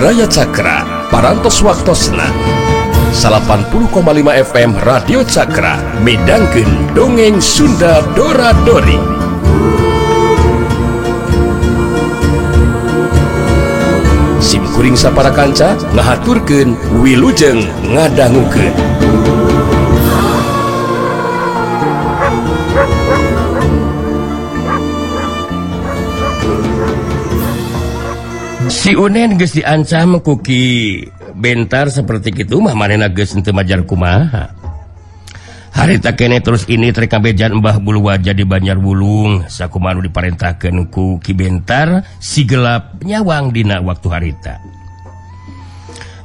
Baraya Cakra, parantos waktosna 80,5 FM Radio Cakra midangkeun dongeng Sunda Dora Dori. Sim kuring sapara kanca ngahaturkeun wilujeng ngadangukeun. Si Unen geus diancam ku Ki Bentar seperti kitu mah manehna geus henteu majar kumaha. Harita kene terus ini rek kabejan Mbah Bulu Waja di Banjar Wulung sakumaha nu diparentahkeun ku Ki Bentar si gelap nyawang dina waktu harita.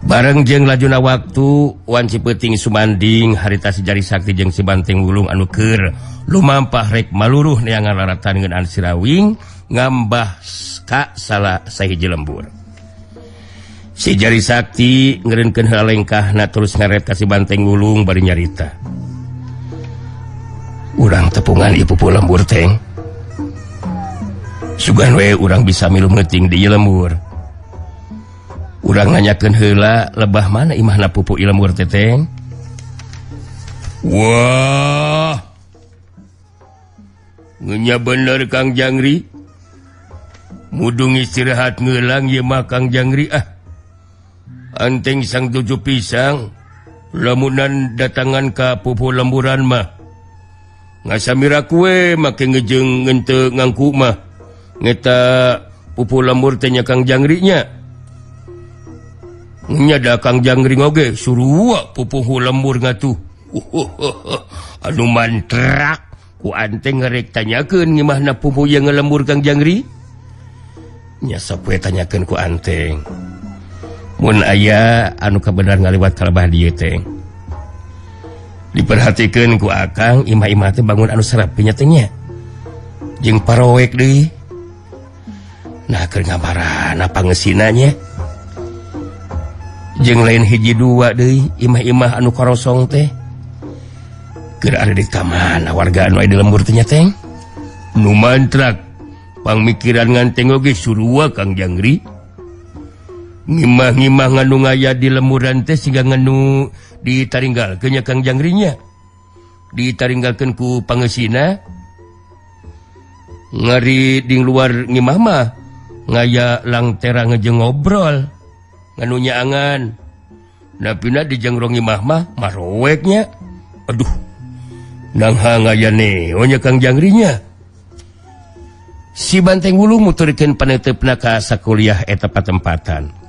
Bareng jeung lajuna waktu wanci peuting sumanding harita si Jari Sakti jeung si Banteng Wulung anu keur lumampah rek maluruh neangan laratan ngeunaan Sirawing ngambah ka salah sahiji lembur. Si Jari Sakti ngeureunkeun heula lengkahna terus ngaret ka si Banteng Wulung bari nyarita. Urang tepungan ieu pupu lembur teng. Sugan we urang bisa milu meuting di ieu lembur. Urang nanyakeun heula lebah mana imahna pupu ieu lembur teh teng. Wah. Ngenya bener Kang Jangri. Mudung istirahat ngeulang ieu mah Kang Jangri ah. Anteng sang tujuh pisang lamunan datangan ka pupu lemburan mah. Ngasamira kue make ngejeng ngente ngangku mah. Ngeta pupu lembur teh nya Kang Jangri nya. Nya da Kang Jangri oge surua pupuhu lembur ngatuh. Anu mantrak ku anteng ngerek tanyakeun ngimahna pupu yang ngelembur Kang Jangri. Nya sok we tanyakeun ku anteng. Mun aya anu kabenar ngaliwat ka lebah dieu teh. Diperhatikeun ku akang imah-imah teh bangun anu serapinya teh nya. Jeung paroek deui. Nah keur ngamarana pangesina nya. Jeung lain hiji dua deui imah-imah anu karosong teh. Keur ada di kamana warga anu aya di lembur teh nya teh. Nu mantrak pangmikiran nganteng oge surua Kang Jangri. Ngimah-ngimah nganu ngaya di lemburan teh sehingga nganu ditaringgalkeun nya Kang Jangrinya. Ditaringgalkeun ku pangesina. Ngari di luar ngimah mah ngaya langtera ngejeng ngobrol. Nganu nyaangan. Napina di jengrong ngimah mah maroweknya. Aduh. Nangha ngaya neo nya Kang Jangrinya. Si Banteng Wulung muturkeun paneuteup-na ka sakuliah eta patempatan.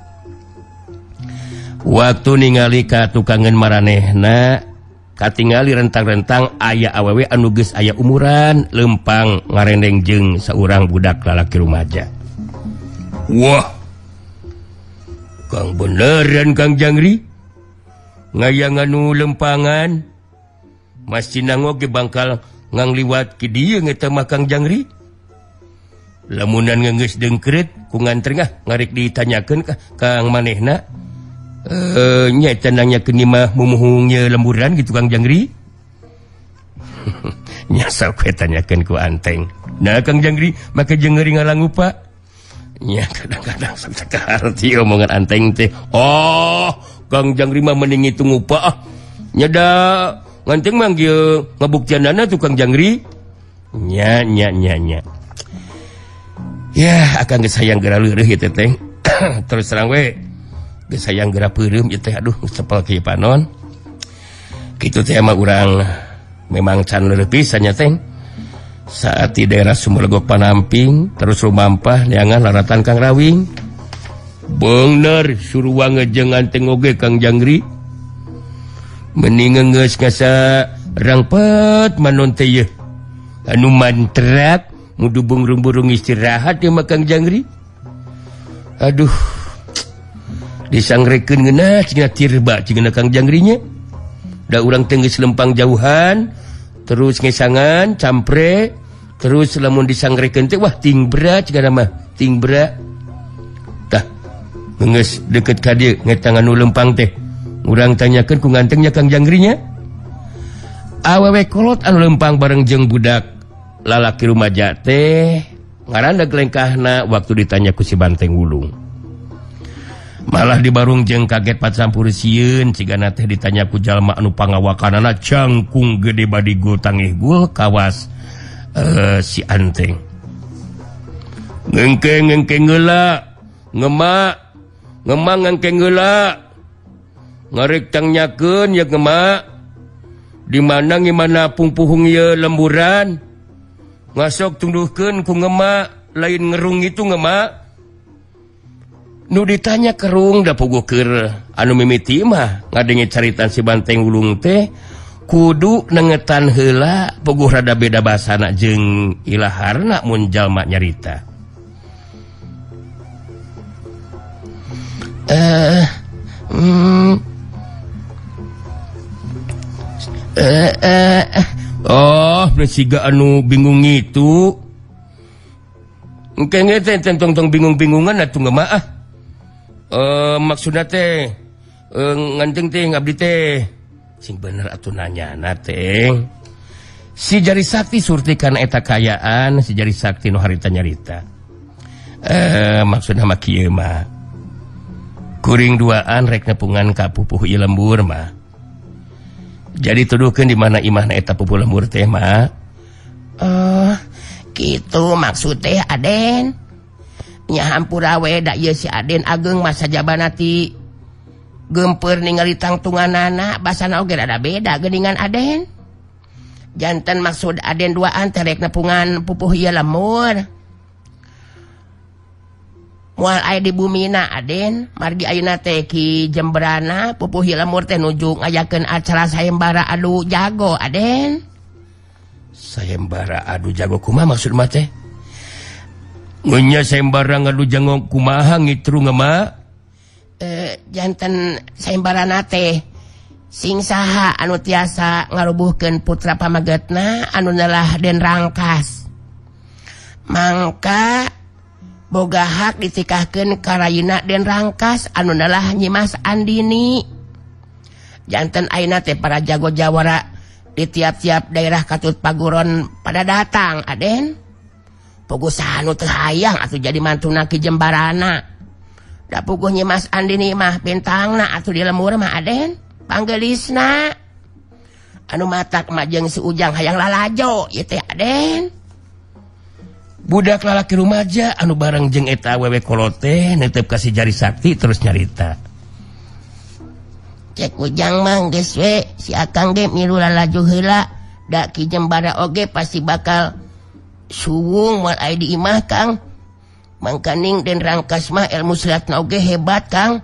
Waktu ningali ka tukangeun maranehna, katingali rentang-rentang aya awewe anu geus aya umuran lempang ngarendeng jeung saurang budak lalaki rumaja. Wah. Kang beneran Kang Jangri. Ngaya nganu lempangan. Masih nangoge bangkal ngangliwat ki dieu eta mah Kang Jangri. Lamunan ngeungeus dengkreut ku ngantreng ah ngarik ditanyakeun ka Kang manehna. Nya eta nanyakeun imah mumuhung ye lemburan gitu Kang Jangri. Nya sok we tanyakeun ku anteng. Nah Kang Jangri make jeung ngeri ngalangupa. Nya kadang-kadang sok kaharti omongan anteng teh. Oh, Kang Jangri mah mending ngitung ngupa ah. Nya da nganteng mah ieu ngabuktianana tuh Kang Jangri. Nya nya nya nya. Ya, akang geus hayang geura leureih ieu teh teh. Terus terang we geus hayang geura peureum ieu teh aduh cepel kieu panon. Kitu teh mah urang memang can leureih pisan nya teh. Saat di daerah Sumberlegok Panamping terus rumampah neangan laratan Kang Rawing. Bener suruwa ngejeng anteng oge Kang Jangri. Mending geus ngasa rangpet manon teh yeuh. Anu mantrak mudu burung-burung istirahat ya Kang Jangri. Aduh. Disangrekeun ngeunah cingna tirba cingna Kang Jangrinya. Da urang teh geus lempang jauhan, terus ngesangan campre, terus lamun disangrekeun teh wah ting berat cigana mah, ting berat. Tah, geus deket ka dieu ngetangan nu lempang teh. Urang tanyakeun ku ngantengnya Kang Jangrinya. Awewe kolot anu lempang bareng jeung budak lalaki rumaja teh ngarandag lengkahna waktu ditanya ku si Banteng Wulung. Malah dibarung jeung kaget pacampur sieun cigana teh ditanya ku jalma anu pangawakanana cangkung gede badigul tangih gul kawas si Anteng. Ngengke ngengke ngeula ngema ngema ngengke ngeula ngarek tangnyakeun ya ngema di mana ngimana pungpuhung ieu lemburan ngasok tunduhkeun ku ngema lain ngerung itu ngema. Nu ditanya kerung da puguh keur anu mimiti mah ngadenge caritan si Banteng Wulung teh kudu nengetan heula puguh rada beda basana jeung ilaharna mun jalma nyarita. Oh, siga anu bingung itu. Engke teh tong bingung-bingungan atuh ngema ah. Maksudna teh nganteng teh ngabdi teh sing bener atuh nanyana teh. Si Jari Sakti surti kana eta kaayaan si Jari Sakti nu harita nyarita. Maksudna mah kieu mah. Kuring duaan rek nepungan ka pupuh ieu lembur mah. Jadi tuduhkeun di mana imahna eta pupuh lembur teh mah. Kitu maksud teh Aden. Nya hampura we da ieu si Aden ageng masa jabana ti geumpeur ningali tangtunganana basana oge rada beda geuningan Aden. Janten maksud Aden duaan teh rek nepungan pupuh ieu lembur. Moal aya di bumina Aden, margi ayeuna teh Ki Jembrana pupuh ieu lembur teh nuju ngayakeun acara sayembara adu jago Aden. Sayembara adu jago kumaha maksud mah teh? Nya sayembara ngadu jago kumaha ngitru ngema? Janten sayembarana teh sing saha anu tiasa ngarubuhkeun putra pamagetna anu nelah Den Rangkas. Mangka boga hak ditikahkeun ka rayina Den Rangkas anu nelah Nyimas Andini. Janten ayeuna teh para jago jawara di tiap-tiap daerah katut paguron pada datang Aden. Puguh saha nu teu hayang atuh jadi mantuna Ki Jembarana. Da puguh Nyimas Andini mah bintangna atuh di lembur mah Aden, panggelisna. Anu matak mah jeung si Ujang hayang lalajo ieu teh Aden. Budak lalaki rumaja anu bareng jeung eta awewe kolot teh neuteup ka si Jari Sakti terus nyarita. Cek Ujang mah geus we si Akang ge milu lalajo heula da Ki Jembara oge pasti bakal suwung moal aya di imah Kang. Mangkaning Den Rangkas mah ilmu silatna oge hebat Kang.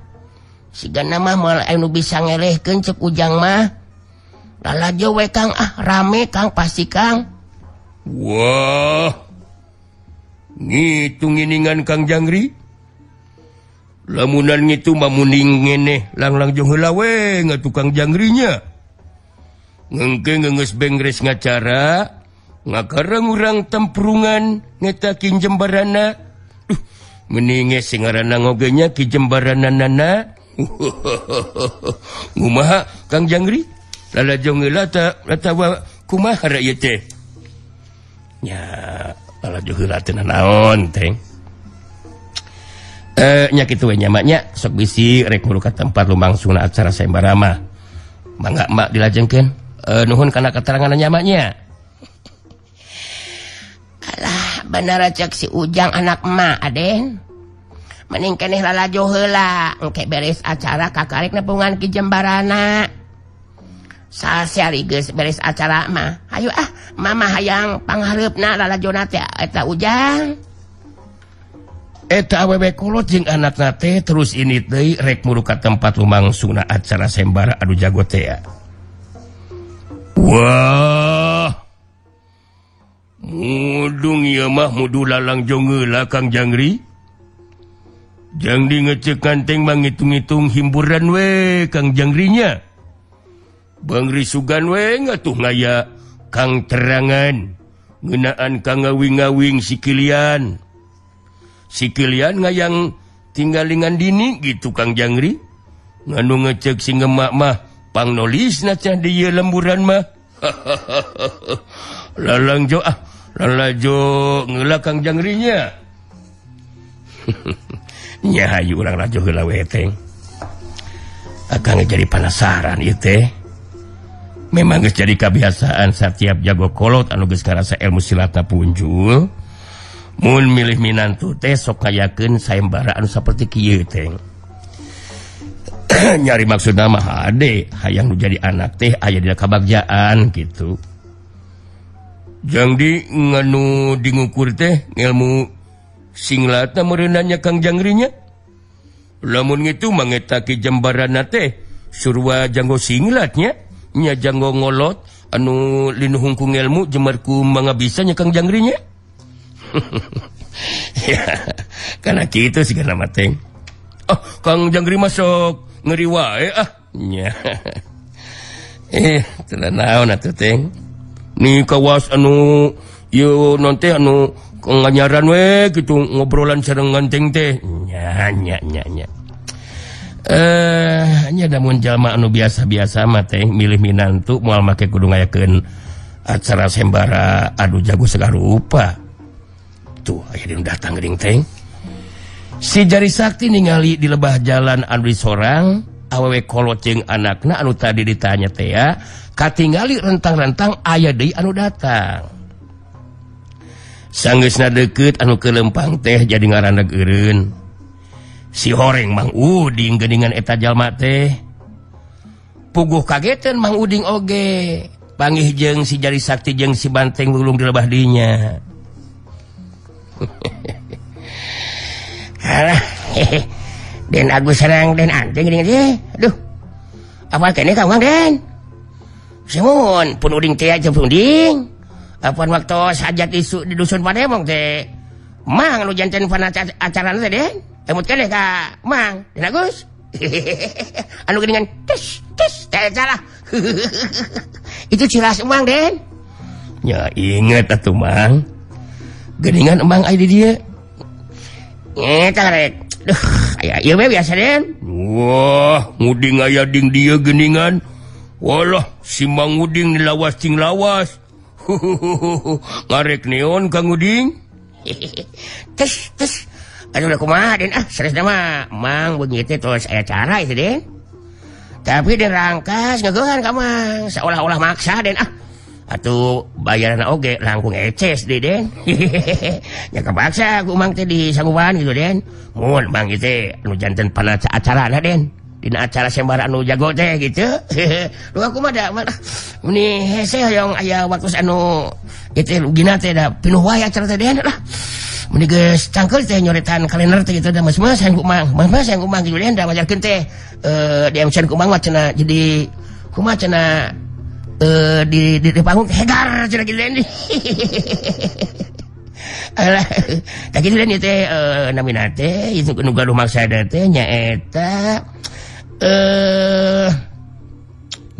Sigana mah moal aya nu bisa ngelehkeun cek Ujang mah. Lalajo we Kang ah rame Kang pasti Kang. Wah. Ngitung nginingan Kang Jangri. Lamunan ngitu mah muning ngeneh langlang jong heula we ngatukang Jangrinya. Ngengke ngeungeus bengres ngacara ngakarang urang temprungan ngeta Ki Jembarana. Duh, mending sing ngaranna oge nya Ki Jembarana nana. Ngumaha Kang Jangri? Lalajo heula ta atawa kumaha ra ieu teh? Nya lalajo heula teh naon teh? Nya kitu we nya mak nya sok bisi rek muru ka tempat lumangsungna acara sayembara mah. Mangga mak dilajengkeun. Nuhun kana keterangan nya mak nya. Alah, bener cek si Ujang anak emak Aden. Mending keneh lalajo heula, engke beres acara kakarek nepungan Ki Jembarana. Sasari geus beres acara mah. Hayu ah, mama hayang panghareupna lalajona teh eta Ujang. Eta awewe kolot jeung anakna teh terus ini deui rek muru ka tempat lumangsungna acara sayembara adu jago teh. Wah. Mudung ieu mah mudu lalang jongeula Kang Jangri. Jang di ngecek kanteng mah ngitung-ngitung himburan we Kang Jangrinya. Bangri sugan we ngatuh ngaya Kang terangan ngeunaan kang ngawing-ngawing sikilian. Sikilian ngayang tinggalingan dini gitu Kang Jangri. Nganu ngecek si ngemak mah pangnolisna cah di ieu lemburan mah. Lalang jo ah, lalajo ngeula Kang Jangrinya. Nya hayu urang rajo heula we teh. Akang jadi penasaran ieu teh. Memang geus jadi kebiasaan setiap jago kolot anu geus karasa ilmu silatna punjul. Mun milih minantu teh sok ngayakeun sayembara anu saperti kieu teh. Nyari maksudna mah hade hayang nu jadi anak teh aya dina kabagjaan gitu. Jang di nganu dingukur teh ilmu singlatna meureunanya Kang Jangrinya. Lamun ngitu mangeta Ki Jembarana teh surwa janggo singlatnya nya janggo ngolot anu linuhung ku ngelmu jemarku mangabisa nya Kang Jangrinya. Ya, karena kitu sigana mah teh. Oh, Kang Jangri masuk ngeri wae ah. Nya. Teu naon atuh teh. Ni kawas anu ieu non teh anu nganyaran we gitu ngobrolan sareng nganteng teh. Nya nya nya nya. Nya da mun jalma anu biasa-biasa mah teh milih minantu moal make kudu ngayakeun acara sembara adu jago segala rupa. Tuh aya di datang geuning teh. Si Jari Sakti ningali di lebah jalan anu disorang awewe kolot jeung anakna anu tadi ditanya teh ya, katingali rentang-rentang aya deui anu datang. Sanggeusna deukeut anu kelempang teh jadi ngaraneg eureun. Si horeng Mang Uding geuningan eta jalma teh. Puguh kageteun Mang Uding oge. Panggih jeung si Jari Sakti jeung si Banteng bulung di lebah dinya. Alah, Den Agus sareng Den Anteng geuning teh. Aduh. Apa kene ka Mang Den? Simun pun Uding teh aja pun Uding. Apaan waktu hajat isu di dusun Panemong teh. Mang nu janten panata acarana teh Den. Emut keneh ka Mang Den Agus. Anu geuningan tes tes teh salah. Itu ciras Mang Den. Ya inget atuh Mang. Geuningan Mang aya di dieu. Eta rek. Duh, aya ieu we biasa Den. Wah, nguding aya ding dieu geuningan. Walah, si Mang Uding lawas cing lawas. Ngarek neon Kang Uding. Tes tes. Aduh kumaha Den ah, serius mah Mang begitu teh tos aya cara itu Den. Tapi Den rangkas ngeueuhan ka Mang, seolah-olah maksa Den ah. Atuh bayaran oge langkung eces deui Den. Nya kapaksa ku Mang teh disanggupan gitu Den. Mun Mang ieu teh anu janten panata acarana Den. Dina acara sembara anu jago teh gitu. Lu aku mah da meni hese hoyong aya waktu anu ieu teh lugina teh da pinuh wae acara teh Den lah. Meni geus cangkeul teh nyoretan kalender teh gitu da mas-mas hayang ku Mang. Mas-mas hayang ku Mang gitu Den da wajarkeun teh di MC ku Mang mah cenah jadi kumaha cenah di panggung hegar cenah gitu Den. Alah, tak kitu Den ieu teh namina teh ieu nu gaduh maksada teh nyaeta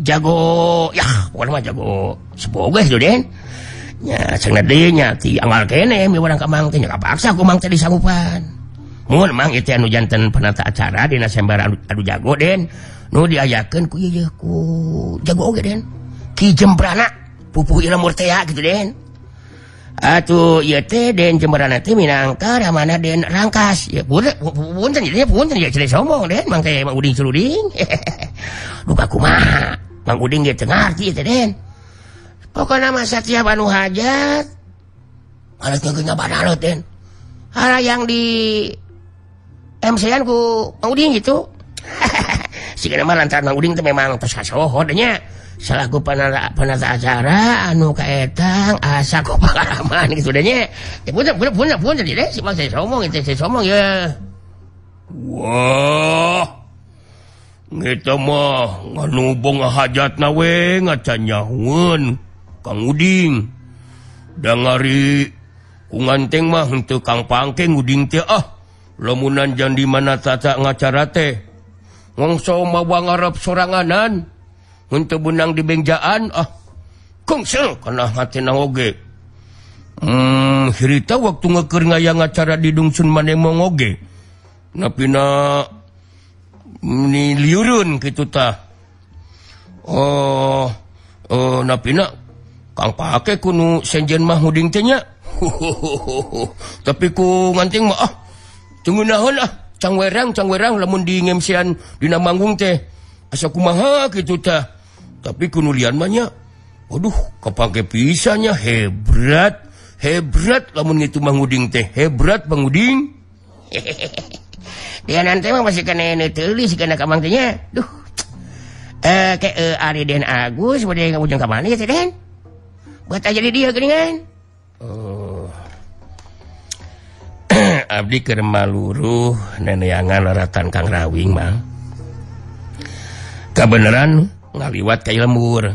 jago ya pokokna mah jago sepoge itu Den. Nya cenah deui nya ti anggal keneh miwarang ka Mang teh nya kapaksa ku Mang teh disanggupan. Mun Mang ieu teh anu janten penata acara dina sembara adu jago Den. Nu diayakeun ku ieu ku jago oge Den. Ki Jembrana pupuh ieu teh gitu Den. Atuh ieu teh Den Jembrana teh minangka ramana Den Rangkas. Ya punten ieu punten ya cenah sombong Den Mang teh Mang Uding Suruding. Duka kumaha Mang Uding ge teu ngarti teh Den. Pokona mah satiap anu hajat harus ngabanareut Den. Hara yang di MC-an ku Mang Uding gitu. Sigana mah lantaran Mang Uding teh memang tos kasohor nya. Salaku penata acara anu kaetang asa ku pengalaman gitu deh nya. Ya punten punten punten deh si Mang saya sombong itu saya sombong ya. Wah. Ngeta mah nganu bonga hajatna we ngacan nyahueun Kang Uding. Da ngari ku nganteng mah henteu Kang Pangkeng Uding teh ah. Lamunan jan di mana tata ngacara teh. Ngongso mawa ngarep soranganan. Henteu benang di bengjaan ah. Kungsel kana hatina oge. Hirita waktu ngeukeun ngayang acara di Dungsun Manemong oge. Napina ni liurun kitu tah. Oh, napina Kang Pake kunu senjen mah Uding teh nya. Tapi ku nganting mah ah teu ngeunaheun ah. Cangwerang lamun di ngemsian dina manggung teh asa kumaha kitu tah. Tapi kunulian mah nya waduh kapangke pisannya hebrat lamun itu Mang Uding teh hebrat Mang Uding. Dia nanti mah masih kena tulis kena ka Mang teh nya. Duh. Ke Ari Den Agus bade ngabujeng ka mana teh Den? Buat aja di dia geuningan. Oh. Abdi keur maluruh neneangan laratan Kang Rawing Mang. Kabeneran ngaliwat ka lembur.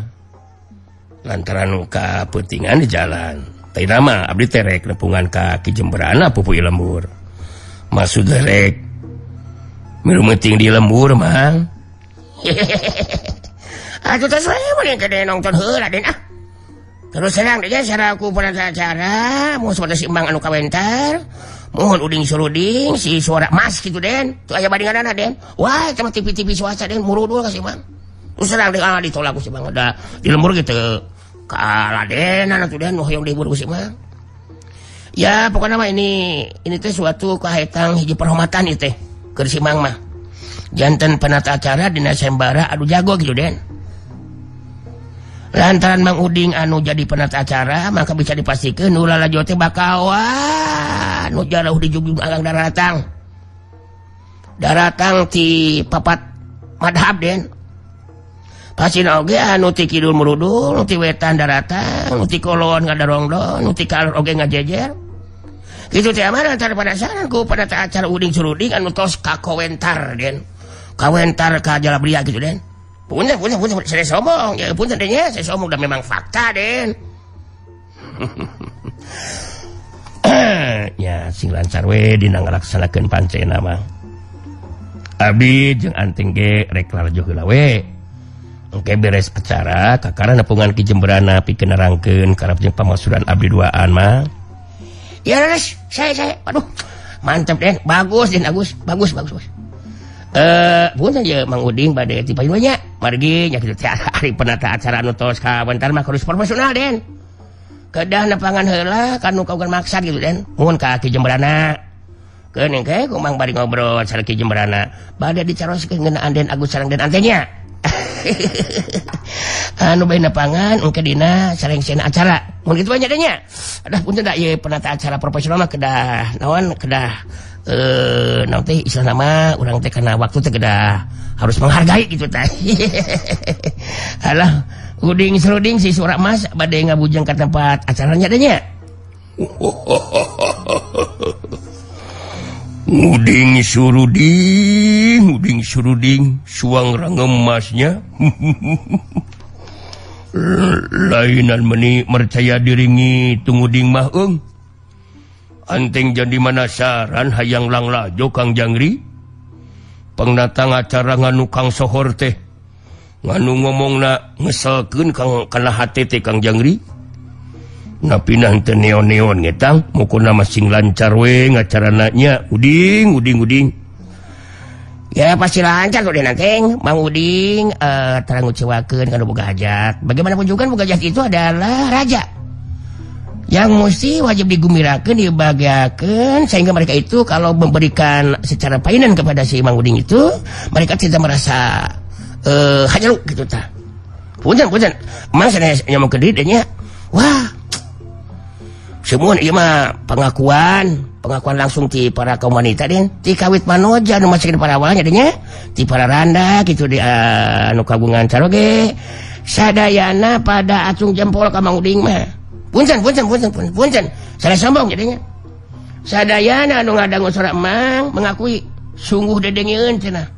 Lantaran ka peutingan di jalan. Teh mah abdi teh rek nepungan ka Ki Jemberana pupu lembur. Maksud rek milu meuting di lembur Mang. Atuh teh saya mah ke nonton heula Den ah. Terus serang deh cara aku penata acara mau seperti si Emang anu kawentar. Mohon uding suruding si suara mas gitu Den. Tuh aya bandinganana Den. Wah, sama TV-TV swasta Den murudul ka si Emang. Terus serang deh ah ditolak ku si Emang da di lembur gitu. Kaladenan atuh Den nu hoyong dihibur ku si Emang. Ya pokoknya mah ini teh suatu kahetang hiji perhormatan ieu teh keur si Emang mah. Janten penata acara dina sembara adu jago gitu Den. Lantaran Mang Uding anu jadi penata acara maka bisa dipastikan nu lalajo teh bakal wah nu jauh dijugjug alang daratang. Daratang ti papat madhab Den. Pasina oge anu ti kidul merudul, nu ti wetan daratang, nu ti kolon ngadarongdong, nu ti kalor oge ngajejer. Kitu teh aman antara penasaran ku penata acara Uding Suruding anu tos kakowentar Den. Kawentar ka Jalabria gitu Den. Punten saya sombong. Ya punten deh nya, saya sombong dan memang fakta Den. Ya sing lancar we dina ngalaksanakeun pancena mah. Abdi jeung anting ge rek lalajo heula we. Engke beres acara kakara nepungan Ki Jemberana pikeun nerangkeun karep jeung pamasudan abdi duaan mah. Ya res, saya aduh. Mantap Den, bagus Den Agus, bagus. Punten ye Mang Uding bade ti payun nya. Margi nya kitu teh ari penata acara anu tos kawentar mah kudu profesional Den. Kedah nepangan heula kanu kaogan maksad gitu Den. Mun ka Ki Jemberana. Keun engke ku Mang bari ngobrol sareng Ki Jemberana. Bade dicaroskeun ngeunaan Den Agus sareng Den Antenya. Anu bae nepangan engke dina sareng sieun acara. Mun kitu banyak nya. Adah punten da ieu penata acara profesional mah kedah naon kedah naon teh istilah nama urang teh kana waktu teh kedah harus menghargai gitu teh. Alah uding seruding si suara emas bade ngabujeng ka tempat acaranya teh nya. Uding suruding suang rangemasnya. Lainan meni percaya diri tunguding mah eung. Anteng jadi manasaran hayang langlajo Kang Jangri. Pangnatang acara nganu Kang Sohor teh. Nganu ngomongna ngeselkeun Kang kana hate teh Kang Jangri. Napina henteu neon-neon ngetang, mukuna masing lancar we ngacarana nya. Uding. Ya pasti lancar tuh Den Anteng. Mang Uding terang ngucewakeun kana boga hajat. Bagaimanapun juga boga hajat itu adalah raja. Yang mesti wajib digumirakan, dibahagiakan sehingga mereka itu kalau memberikan secara painan kepada si Mang Uding itu mereka tidak merasa hanya lu gitu tah. Punten. Mang sanes nyamuk ke diri nya. Wah. Semua ieu mah pengakuan langsung ti para kaum wanita Den, ti kawit manoja nu masih para awalnya den nya, ti para randa gitu di anu kagungan caroge. Sadayana pada acung jempol ka Mang Uding mah. Punten. Saya sombong jadinya. Sadayana anu ngadangu suara Emang mengakui sungguh dedengeun cenah.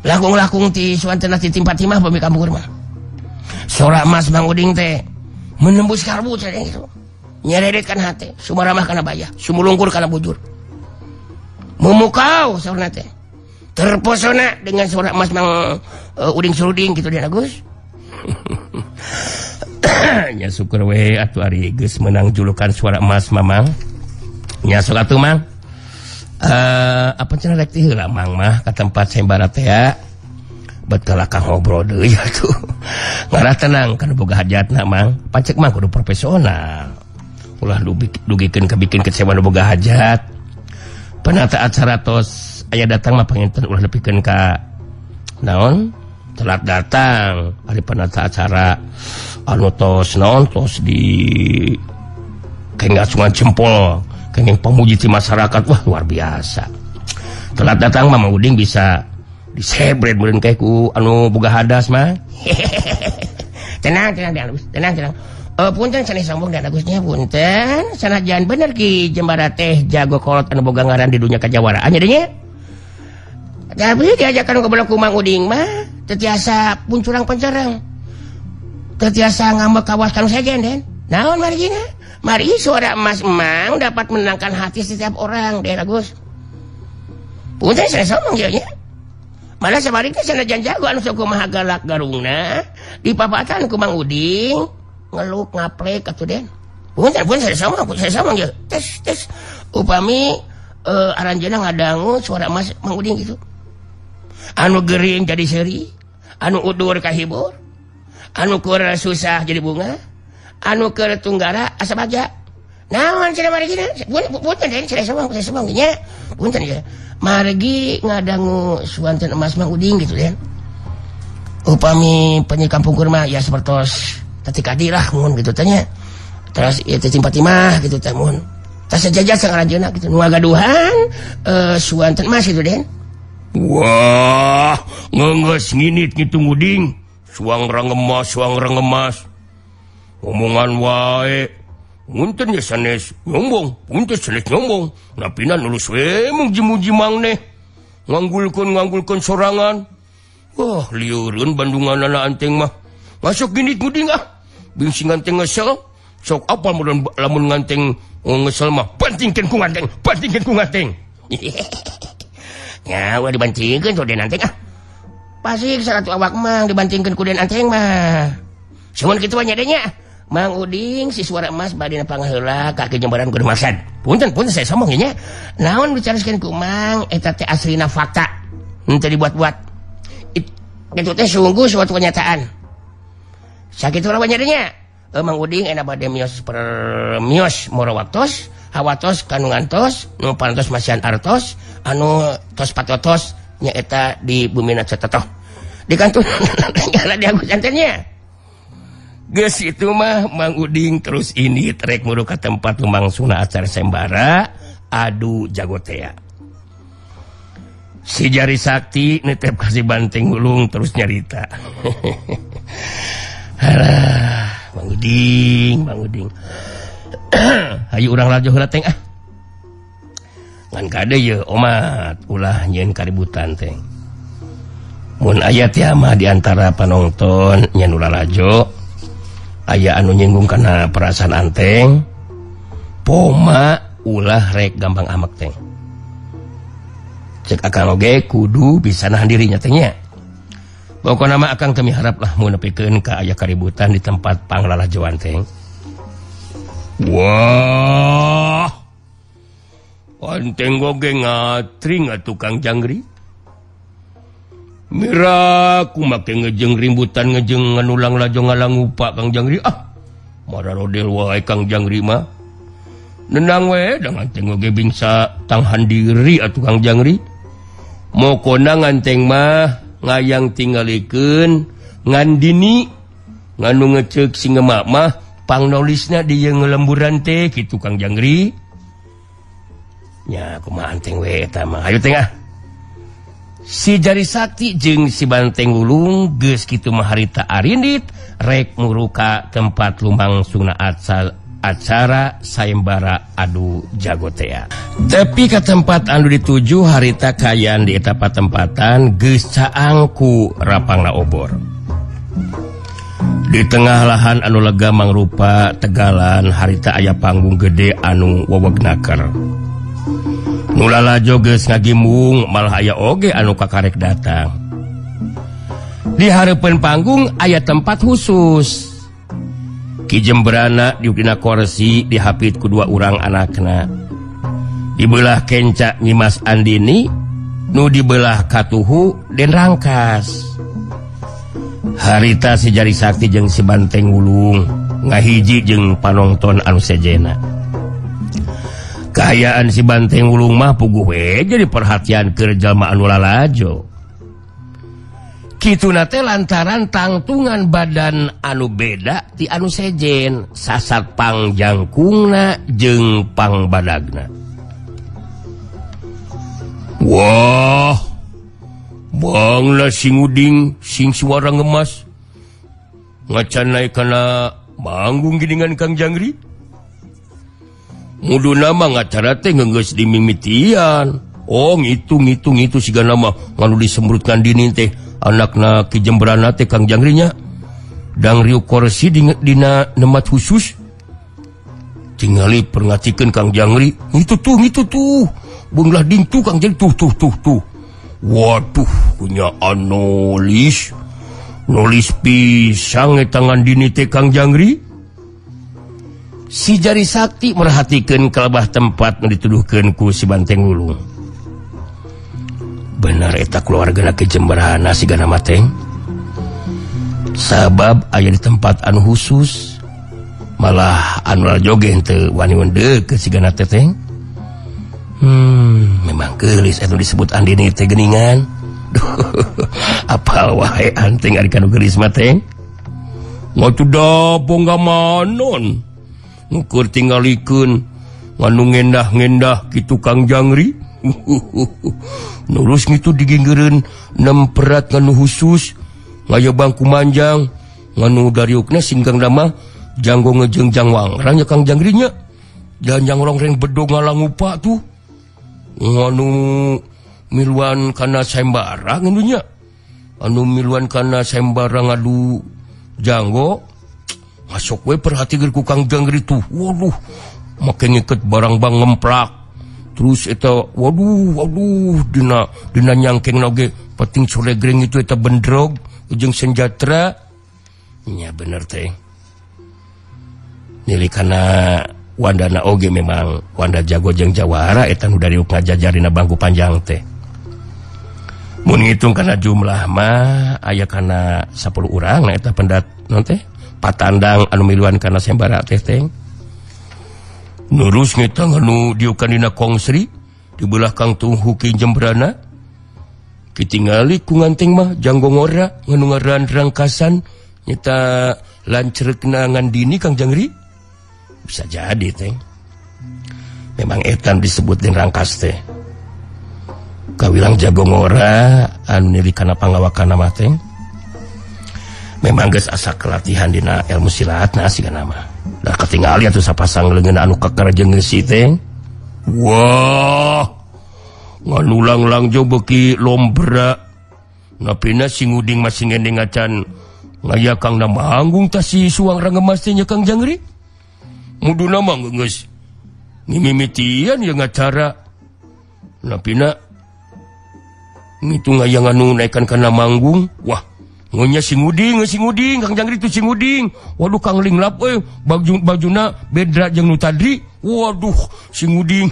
Lakung-lakung ti suantena ti timpat timah bumi kampung mah. Suara emas Mang Uding teh menembus kalbu cenah gitu. Nyeredetkan hati, sumaramah kana bayah, sumulungkur kana bujur. Memukau saurna teh. Terpesona dengan suara emas Mang Uding Suruding gitu Den Agus. Nya syukur we atuh ari geus menang julukan suara emas Mamang. Nya sok atuh Mang. Apa cenah rek teh heula Mang mah ka tempat sembara teh ya. Bet kalakah ngobrol deui atuh. Ngarah tenang kan boga hajatna Mang. Pancek mah kudu profesional. Ulah dugikeun ka bikin kecewa nu boga hajat. Penata acara tos aya datang mah panginten ulah nepikeun ka naon telat datang ari penata acara anu tos naon tos di kenging jempol kenging pemuji ti masyarakat wah luar biasa. Telat datang mah Mang Uding bisa disebret meureun kae ku anu boga hadas mah. Tenang tenang Dan Agus, tenang tenang. Punten sanes sombong Dan Agusnya punten. Sanajan bener Ki Jembara teh jago kolot anu boga ngaran di dunia kajawaraan nya nya. Tapi diajakan ngobrol ku Mang Uding mah teu tiasa puncurang pancerang. Teu tiasa ngambek kawas kanu sejen Den. Naon margina? Mari suara emas emang dapat menenangkan hati setiap orang Den Agus. Punten sanes sombong ieu nya. Malah sabarikeun sanajan jago anu sok kumaha galak garungna dipapatan ku Mang Uding ngeluk ngaplek atuh Den. Punten punten saya sombong ieu. Tes tes upami aranjeunna ngadangu suara emas Mang Uding gitu. Anu gering jadi seuri, anu udur kahibur, anu keur susah jadi bunga, anu keur tunggara asa baja. Naon cenah margina? Punten Den saya sombong nya. Punten ya. Margi ngadangu suanten emas Mang Uding gitu Den. Upami penyi kampung kurma ya sepertos tati kadirah mun gitu tanya. Terus ieu teh Fatimah gitu teh mun. Tas sejajar sang aranjeunna gitu nu ngagaduhan suanten emas gitu Den. Wah, ngeungeus nginit kitu Uding. Suang rangemas. Omongan wae. Punten ya sanes nyombong, punten sanes nyombong. Napina nulus we muji-muji mangneh. Nganggulkeun sorangan. Wah, lieureun bandunganana anteng mah. Masuk ginit Uding ah. Bingsi nganteng ngesel. Sok apa mun lamun nganteng ngesel mah bantingkeun ku nganteng, bantingkeun ku nganteng. Ya, ulah dibantingkeun ku Den anteng ah. Pasik saratu awak mang dibantingkeun ku Den anteng mah. Sumun kitu nya nya. Mang Uding si suara emas bade pangaheula ka Ki Jembaran kudu maksad. Punten punten saya sombong nya. Naon dicaroskeun ku Mang eta teh aslina fakta. Henteu dibuat-buat. Itu teh sungguh suatu kenyataan. Sakitu lah nya nya. Mang Uding enak bade mios per mios moro waktos, hawatos kanu ngantos, nu parantos masihan artos, anu tos patotos nya eta di bumina cetotoh. Di kantun nyala di Agus antennya. Geus itu mah Mang Uding terus ini trek muru ka tempat lumangsungna acara sembara adu jagotea. Si jari sakti netep kasih banteng ulung terus nyarita. Halah, Mang Uding, Mang Uding. Hayu urang lajo heula teng ah. Ngan kade ye omat ulah nyieun kaributan teng. Mun aya teh mah di antara panonton nyen ulah lajo. Aya anu nyinggung kana perasaan anteng. Poma ulah rek gampang amek teng. Cek akang oge kudu bisa nahan dirinya teng nya. Pokona mah akang teu miharap lah mun nepikeun ka aya kaributan di tempat panglalajoan teng. Wah. Anteng oge ngatring atuh Kang Janggri. Miraku make ngejeng rimbutan ngejeng nganulang lajo ngalangupa Kang Janggri ah. Mararodel wae Kang Janggri mah. Nenang we da nganteng oge bingsa tanghan diri atuh Kang Janggri. Mokona nganteng mah ngayang tingalikeun ngandini nganu ngeceuk si ngemak mah pangnolisna di ieu ngelemburan teh kitu Kang Janggri. Nya kumaha anteng we eta mah. Hayu teng ah. Si jari sakti jeung si banteng ulung geus kitu mah harita arindit rek muruka tempat lumangsungna acara sayembara adu jagotea. Tapi ka tempat anu dituju harita kayan di eta patempatan geus caang ku rapangna obor. Di tengah lahan anu lega mangrupa tegalan harita aya panggung gede anu wewegnaker. Nu lalajo geus ngagimbung malah aya oge anu kakarek datang. Di hareupeun panggung aya tempat khusus. Ki Jembrana diuk dina korsi dihapit ku dua urang anakna. Dibelah kenca Nyimas Andini, nu dibelah katuhu Den Rangkas. Harita si jari sakti jeung si banteng ulung ngahiji jeung panonton anu sejena. Kaayaan si Banteng Wulung mah puguh we jadi perhatian keur jalma anu lalajo. Kituna teh lantaran tangtungan badan anu beda ti anu sejen, sasat pangjangkungna jeung pangbadagna. Wah, bangla sing uding sing suara ngemas ngacan naik kana manggung giningan Kang Jangri. Muduna mah ngacara teh geus dimimitian. Oh, ngitung-ngitung itu siga nama nganu disembrutkan dini teh anakna Ki Jembrana teh Kang Jangrinya. Dang riuk korsi dina nemat khusus. Tingali perngatikeun Kang Jangri, ngitu tuh. Beunglah dingtu Kang Jangri tuh tuh. Waduh, punya anolis. Nulis pisang tangan dini teh Kang Jangri. Si Jari Sakti merhatikeun kalebah tempat nu dituduhkeun ku si Banteng Wulung. Bener eta keluargana Ki Jembrana sigana mah teh. Sabab aya di tempat anu khusus, malah anu lajoge henteu wani wendeu ke sigana teh teh. Memang geulis eta disebut Andini teh geuningan. Apal wae anting ari kanu geulis mah teh. Ngatu da bongga manon. Ngukur tingalikeun nganu ngendah-ngendah kitu Kang Jangri. Nurus ngitu diginggereun nemperat nganu khusus, ngaya bangku manjang, nganu dariukna singgang dama janggo ngejeng jangwangrang nya Kang Jangrinya. Dan jang rongreng bedog ngalangupa tuh. Nganu miluan kana sayembara ngenunya. Anu miluan kana sayembara ngadu janggo. Masuk we perhatikeun ku Kang Jangri tuh. Waduh, make ngeket barang bang ngemplak. Terus eta waduh dina nyangkeng oge penting solegreng itu eta bendrog jeung senjatra. Nya bener teh. Nili kana wandana oge memang wanda jago jeung jawara eta nu dariuk ngajajarina bangku panjang teh. Mun ngitung kana jumlah mah aya kana 10 urang na eta pendat non teh patandang anu miluan kana sembara teh teh. Nurus ngitang anu diukan dina kongsri di belah Kang Tunghu Ki Jembrana. Kitingali ku nganteng mah janggo ngora nganu ngaran rangkasan nyata lancerekna ngandini Kang Jangri. Bisa jadi teh. Memang etan disebut den rangkas teh. Kawilang jago ngora anu nili kana pangawakana mah teh. Memang geus asa kelatihan dina ilmu silatna sigana mah. Dah ketinggali atuh sapasang leungeun anu keker jeung ngeusi teh. Wah, nganulang-lang jo beuki lombra. Napina sing uding masih ngendeng acan ngaya Kang na manggung tah si Suang Rangemas teh nya Kang Jangri. Muduna mah geus ngimimitian ya ngacara. Napina ngitu ngaya nganu naekan kana manggung. Wah, ngonya sing uding, Kang Jangri tu sing uding. Waduh Kang Linglap euy, bajuna bedra jeung nu tadri. Waduh, sing uding.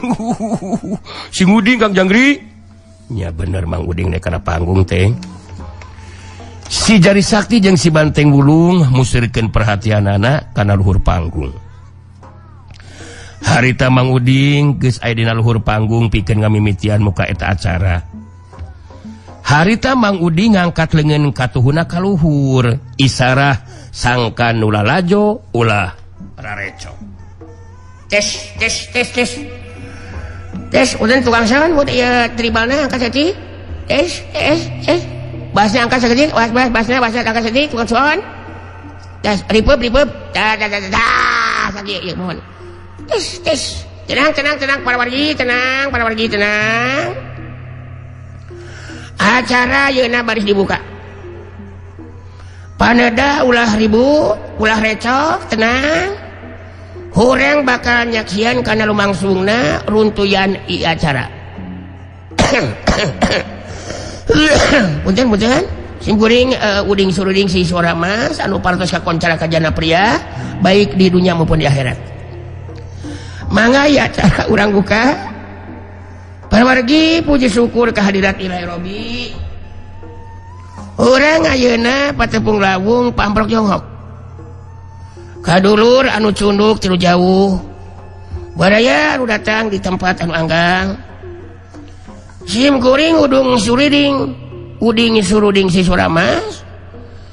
Sing uding Kang Jangri. Nya bener Mang Uding naik kana panggung teh. Si Jari Sakti jeung si Banteng Wulung musirkeun perhatianana kana luhur panggung. Harita Mang Uding geus aya dina luhur panggung pikeun ngamimitian muka eta acara. Harita Mang Uding ngangkat leungeun katuhuna ka luhur, isarah sangkan nu lalajo ulah rareco. Tes tes tes tes. Tes udan tukang sawan buat ieu tribalna angkat saeutik. Tes tes tes. Basna angkat saeutik, basna angkat saeutik tukang sawan. Tes ripeup da da da da sakieu ieu mohon. Tes tes. Tenang tenang tenang para wargi, tenang para wargi tenang. Acara yeuna baris dibuka. Paneda ulah ribut, ulah recok, tenang. Hurang bakal nyaksian kana lumangsungna runtuyan i acara. Punten-punten, simkuring uding suruding si suara mas anu parantos kakoncara kajana pria baik di dunia maupun di akhirat. Mangga ya acara urang buka. Parwargi puji syukur kehadirat Ilahi Robi. Urang ayeuna patepung lawung pamprok jonghok. Kadulur anu cunduk tilu jauh. Baraya nu datang di tempat anu anggang. Sim kuring udung suriding, uding suruding si Suramas.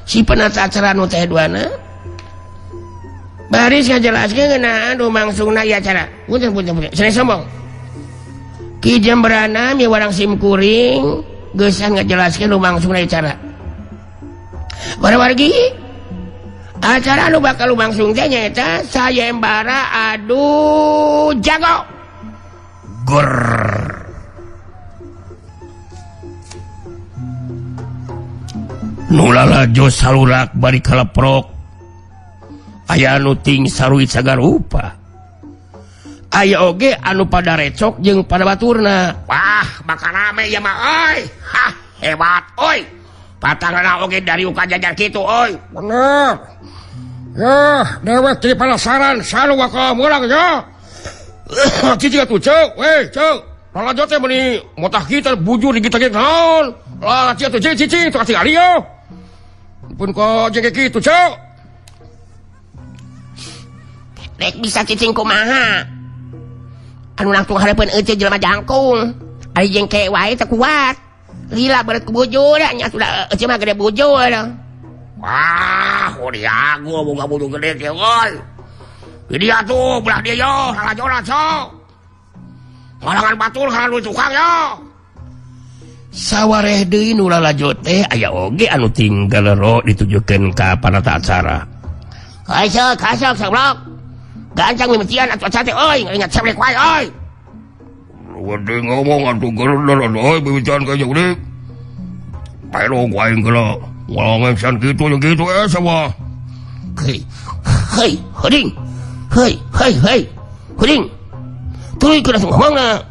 Si penata acara nu teh duana. Baris ngajelaskeun ngeunaan lumangsungna ieu acara. Punten punten punten. Sanes sombong. Ki Jembrana miwarang sim kuring geusan ngajelaskeun lumangsungna ieu acara. Para wargi, acara nu bakal lumangsung teh nyaeta sayembara adu jago. Gor. Nu lalajo salurak bari kaleprok. Aya anu ting saruit sagarupa. Aya oge anu pada recok jeung pada baturna. Wah, bakal rame ieu mah euy. Hah, hebat euy. Patangna oge dari uka jajar kitu euy. Bener. Ya, dewek jadi penasaran salu bakal mulang ya. Cicing atuh ceu, weh ceu. Lalajo teh meuni motah kita bujur di kita naon. Lah cicing atuh cicing tuh katingali yo. Pun kok jege kitu ceu. Rek bisa cicing kumaha? Anu langsung hareupeun euceu jelema jangkung. Ari jengke wae teu kuat. Lila berat ku bujur nya sudah euceu mah gede bujur. Wah, uriago boga bujur gede teh euy. Di dia tuh belah dia yo, salajona sok. Halangan batur halangan tukang yo. Sawareh deui nu lalajo teh aya oge anu tinggal lero ditujukeun ka panata acara. Kasok kasok sablok. Gancang mimitian atuh acara teh euy, ingat sablek wae euy. Gede ngomong atuh gerder euy mimitian ka jeung deui. Pae aing geula. Ngomong san kitu jeung kitu sama. Hei, hei, heuring. Hei, hei, hei. Heuring. Tuluy kudu ngomongna.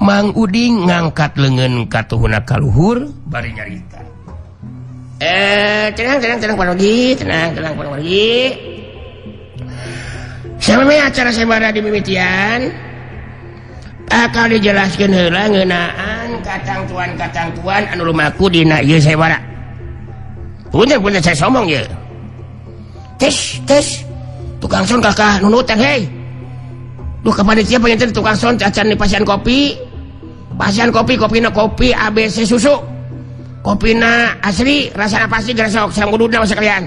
Mang Uding ngangkat leungeun katuhuna kaluhur bari nyarita. Tenang tenang tenang Pak tenang tenang Pak Wargi. Sameme acara sayembara di mimitian bakal dijelaskeun heula ngeunaan katangtuan-katangtuan anu lumaku dina ieu sayembara. Punten punten saya sombong ieu. Tes tes tukang son kakah nunutan hei. Duh kapan siapa yang tukang son acan di pasian kopi. Pasian kopi kopina kopi ABC susu. Kopina asli rasana pasti geresok sareng gududna sekalian.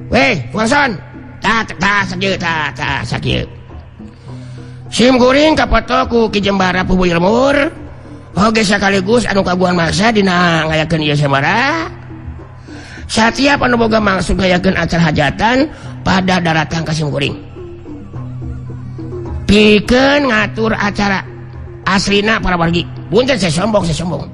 Weh, tukang son. Tah tah sakieu tah tah sakieu. Sim kuring kapoto ku Ki Jembara Pubu Ilmur. Oge sakaligus anu kaguhan masa dina ngayakeun ieu sayembara. Satiap anu boga maksud ngayakeun acara hajatan pada daratang ka sim kuring. Pikeun ngatur acara aslina para wargi. Punten saya sombong, saya sombong.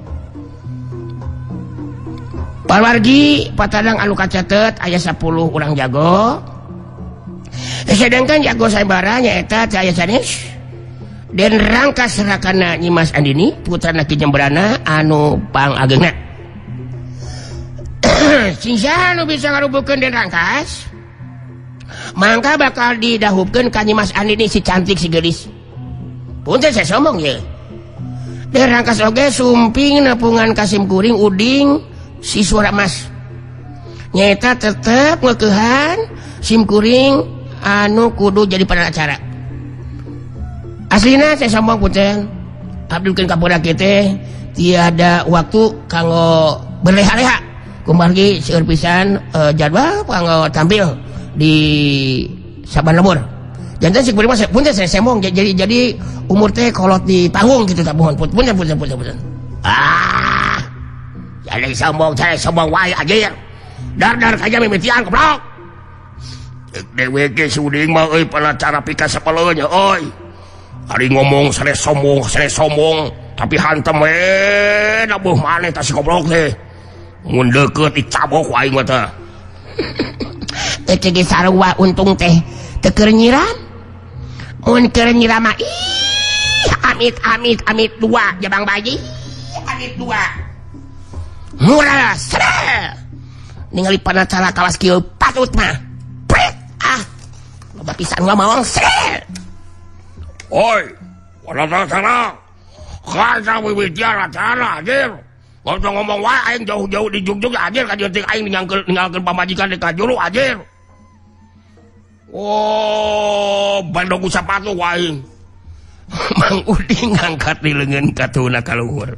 Para wargi patadang anu kacatet aya 10 urang jago. Sedangkan jago sayembara nyaeta teh aya sanes. Den Rangkas rakana Nyimas Andini putrana Ki Jembrana anu pangagengna. Sing saha nu bisa ngarubukeun Den Rangkas? Mangka bakal didahupkeun ka Nyimas Andini si cantik si geulis. Punten saya sombong ye. Den Rangkas oge sumping nepungan ka sim kuring Uding si suara mas. Nyaeta tetep ngeukehan sim kuring anu kudu jadi pada acara. Aslina saya sombong punten. Abdi ka budak teh tiada waktu kanggo berleha-leha. Kumargi seueur pisan jadwal kanggo tampil di saban lembur. Jantan sih kuring mah punten saya sombong jadi umur teh kolot di panggung gitu tak mohon punten punten punten punten. Ah. Jadi sombong saya sombong wae anjir. Dar-dar kaja mimitian goblok. Dewek ge suding mah euy panacara pika sapaleun nya euy. Ari ngomong sanes sombong tapi hantem we nabuh maneh tah si goblok teh. Mun deukeut dicabok ku aing mah tah. Teu ge sarua untung teh teu keur nyiram. Mun keur nyiram mah ih amit amit amit dua jabang bayi. Amit dua. Murah sere. Ningali panacara kawas kieu patut mah. Pret ah. Loba pisan ngomong sere. Oi, panacara. Kaca mimitian acara anjir. Gak ngomong wae aing jauh-jauh di Jugjug anjir ka jeung aing ninggalkeun pamajikan di kajuru anjir. Oh, bandong sapatu wae. Mang Uding ngangkat di leungeun katuna ka luhur.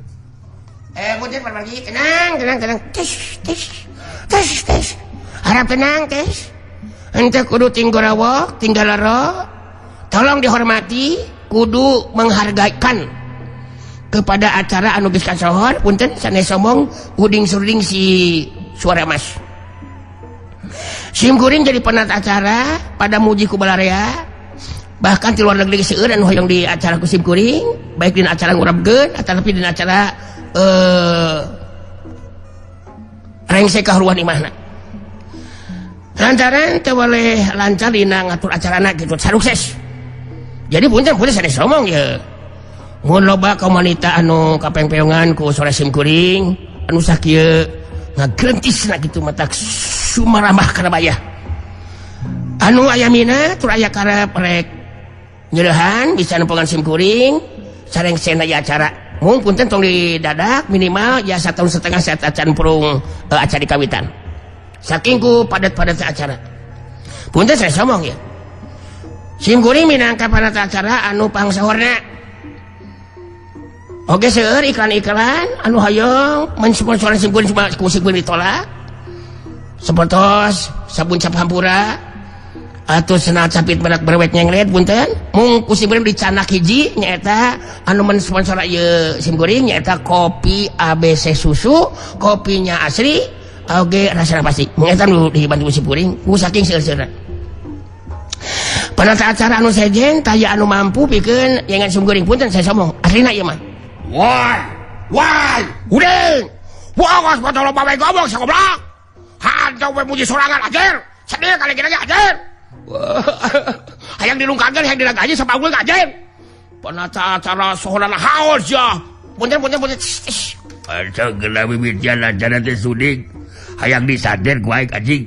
Punten parmargi, tenang, tenang, tenang. Tes, tes. Tes, tes. Harap tenang, tes. Henteu kudu tinggorawok, tinggal laro. Tolong dihormati, kudu menghargaikan kepada acara anu geus kasohor. Punten sanes sombong, uding surding si suara mas. Sim kuring jadi penat acara pada muji ku balarea. Bahkan di luar negeri seueur anu hoyong di acara ku sim kuring, baik dina acara ngurapkeun ataupun dina acara rengse kaharuan imahna. Lantaran teu boleh lancar dina ngatur acarana gitu, sukses. Jadi punten punten sanes sombong ye. Mun loba kaum wanita anu kapengpeongan ku sore sim kuring, anu sakieu ngagrentisna kitu matak sumarambah kana bayah. Anu aya mina tur aya karep rek nyeurehan bisa nempongan sim kuring, sareng sena ieu acara. Mun punten tong didadak minimal ya 1,5 tahun saat acan purung acara dikawitan. Saking ku padat-padat acara. Punten saya somong ya. Sim kuring minangka panata acara anu pangsahorna. Oke seueur iklan-iklan anu hoyong mensponsori sim kuring cuma ku sim kuring ditolak. Sepertos sabun cap hampura atau senal capit merak berwet nyenglet punten mung ku sim kuring dicanak hiji nyaeta anu mensponsori ieu sim kuring nyaeta kopi ABC susu, kopinya asli oge rasana pasti. Mung eta nu dibantu sim kuring ku saking seueur-seueurna. Penata acara anu sejen taya anu mampu pikeun nyengan sim kuring punten saya somong aslina ieu mah. Woi, woi, uding. Wah, awas botol loba we goblok sagoblok. Hantu we muji sorangan anjir. Sedih kali gini anjir. Hayang dilungkakeun hayang dilagaji sapanggul anjir. Penata acara sohorana haos ya. Punten punten punten. Aca geuna mimitian acara teh suding. Hayang disader ku aing anjing.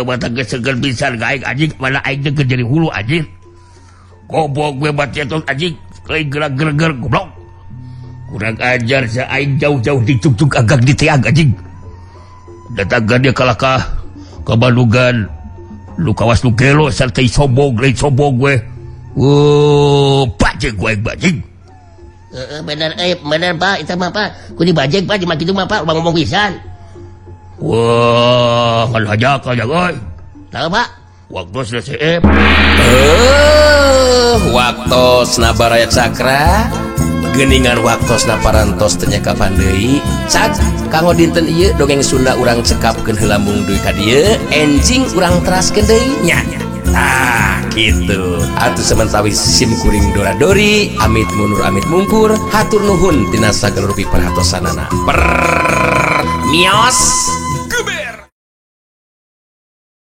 Mata geus seger pisan ka aing anjing, mana aing teh keur jadi hulu anjing. Goblok we bacetot anjing. Lain gerak-gerak goblok. Kurang ajar sa aing jauh-jauh dicuk-cuk agak diteag anjing. Datangkan dia kalakah ka Bandungan. Lu kawas lu gelo sarta sombong lain sombong we. Oh, bajing gue bajing. Bener bener Pak, eta mah Pak. Ku dibajeng Pak, jelema kitu mah Pak, urang ngomong pisan. Wah, kan hajak aja euy. Tahu Pak? Waktu selesai. Waktosna Baraya Cakra geuningan waktosna parantos teu nyakapan deui cak kanggo dinten ieu dongeng Sunda urang cekapkeun heula mung dugi ka dieu enjing urang teraskeun deui nya tah kitu atuh samentawis sim kuring dora dori amit mundur amit mungkur hatur nuhun tina sagala rupi perhatosanana per mios.